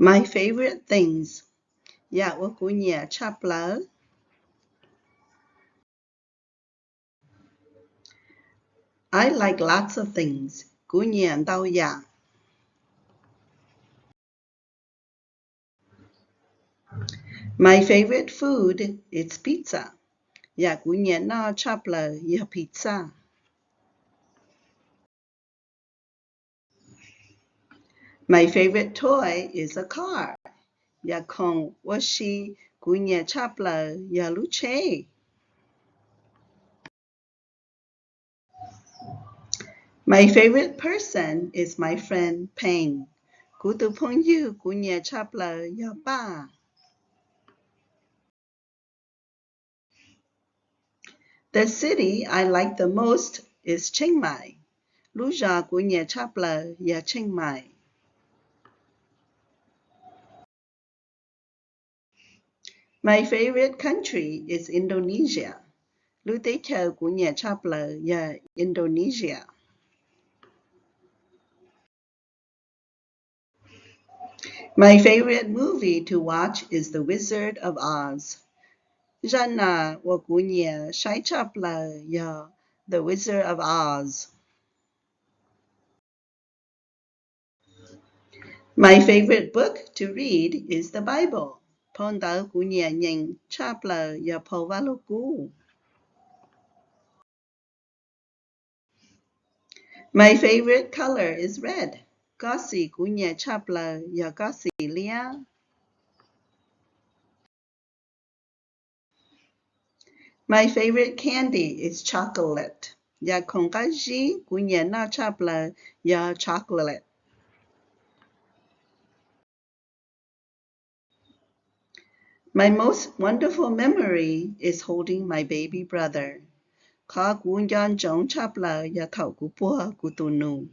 My favorite things. Yam uas kuv nyiam tshaj plaws. I like lots of things. Kuv nyiam ntau yam. My favorite food is pizza. Yam kuv nyiam noj tshaj plaws yog pizza. My favorite toy is a car. Yam khoom ua si kuv nyiam tshaj plaws yog lub tsheb. My favorite person is my friend Peng. Kuv tus phooj ywg kuv nyiam tshaj plaws yog Paj. The city I like the most is Chiang Mai. Lub zos kuv nyiam tshaj plaws yog Chiang Mai. My favorite country is Indonesia. Lub teb chaws kuv nyiam tshaj plaws yog Indonesia. My favorite movie to watch is The Wizard of Oz. Zaj nam uas kuv nyiam saib tshaj plaws yog The Wizard of Oz. My favorite book to read is the Bible. Phau ntawv kuv nyiam nyeem tshaj plaws yog phau Vaj Lug Kub. My favorite color is red. Koj xim kuv nyiam tshaj plaws yog koj xim liab. My favorite candy is chocolate. Yam khoom qab zib kuv nyiam noj tshaj plaws yog chocolate. My most wonderful memory is holding my baby brother. Qhov kuv nco ntsoov tshaj plaws yog thaum kuv puag kuv tus nus.